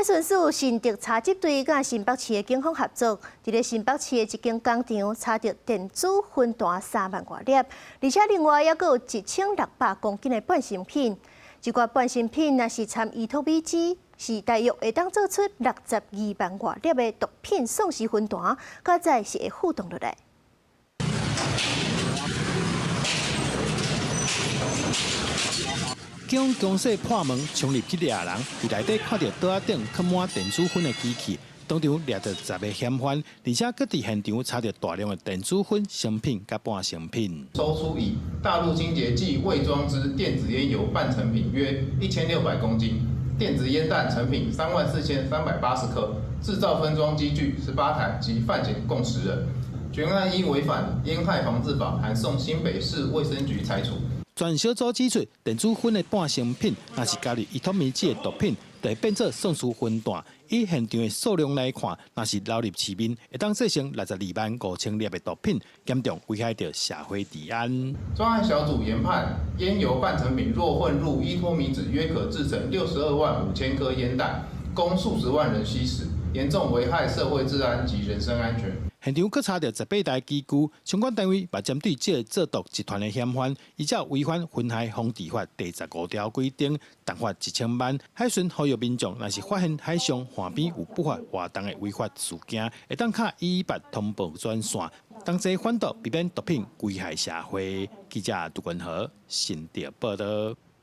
海巡署新竹查緝隊佮新北市的警方合作，佇咧新北市的一間工廠查著電子薰彈3萬外粒，而且另外猶閣有1600公斤的半成品。這寡半成品若是摻依托咪酯，是大約會當做出62萬外粒的毒品喪屍薰彈，閣再是會負重落來。警方強勢破門衝入去掠人，佇內底看著桌仔頂囥滿電子薰的機器，當場掠著10個嫌犯，而且閣佇現場查著大量的電子薰成品佮半成品。搜出以大陸清潔劑偽裝之電子菸油半成品約1600公斤，電子菸彈成品34,380顆，製造分裝機具18台及犯嫌共10人。全案依違反菸害防治法，函送新北市衛生局裁處。專案小組指出，電子薰的半成品，若是加入依托咪酯的毒品，就會變做喪屍薰彈。以現場的數量來看，若是流入市面，會當製成62萬5千粒的毒品，嚴重危害著社會治安。專案小組研判，菸油半成品若混入依托咪酯，約可製成62萬5千顆菸彈，供數十萬人吸食，嚴重危害社會治安及人身安全。現場閣查著18台機具，相關單位嘛針對這个製毒集團的嫌犯，依照違反薰害防治法第15條規定，重罰1000萬。海巡呼籲民眾，若是發現海上岸邊有不法活動的違法事件，會當敲118通報專線，同齊反毒，避免毒品危害社會。記者杜文和新竹報導。